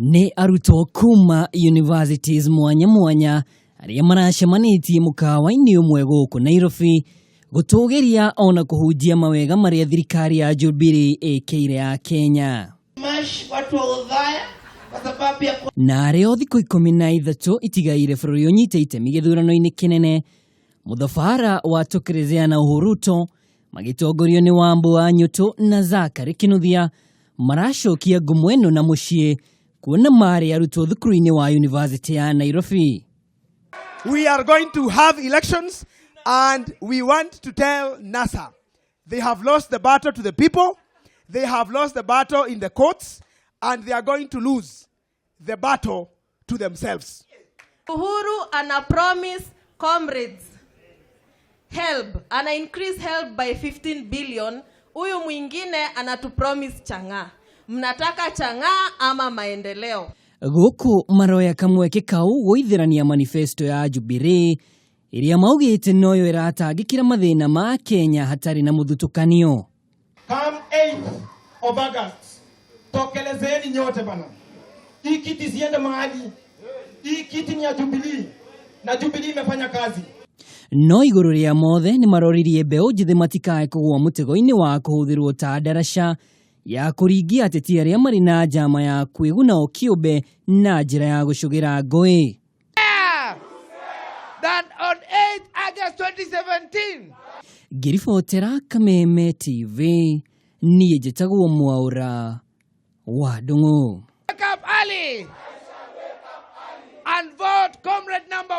Nĩ arutwo kuma universities mwanya mwanya arĩa maracemanĩtie mũkawa-inĩ ũmwe gũkũ Nairobi gũtũgĩria ona kũhunjia mawega marĩa thirikari ya Jubilee ĩkĩire ya Kenya. Mash watu wa Udhaya kwa sababu ya Na arĩa o thikũ 13 itigaire bũrũri ũnyite itemi gĩthurano-inĩ kĩnene, mũthabara wa Tokelezea na Uhuruto magĩtongorio nĩ Wambo wa Nyũtũ na Zakary Kinuthia maracokia ngumo ĩno na mũciĩ kuona marĩ arutwo thukuru-inĩ wa University ya Nairobi. We are going to have elections, and we want to tell NASA they have lost the battle to the people, they have lost the battle in the courts, and they are going to lose the battle to themselves. Uhuru ana promise comrades HELB, ana increase HELB by 15 billion. Huyu mwingine anatu promise chang'aa. Mnataka chang'aa ama maendeleo? Gũkũ maroya kamweke kau gũithĩrania manifesto ya Jubilee ĩrĩa maugĩte noyo ĩratangĩkĩra mathĩna ma Kenya hatarĩ na mũthutũkanio. Come 8th of August, tokelezeeni nyote bana. Hii kiti isiende mahali. Hii kiti ni ya Jubilee na Jubilee imefanya kazi. No igũrũ rĩa mothe nĩ maroririe mbeũ njĩthĩ matikae kũgũa mũtego-inĩ wa kũhũthĩrwo ta ndaraca ya kũringia ateti arĩa marĩ na njama ya kwĩguna o kĩũmbe na njĩra ya gũcũgĩra ngũĩ. That on 8 August 2017 Ngĩribotera Kameme TV, niĩ njĩtagwo Mwaũra wa Ndung'u. Wake up early and vote comrade number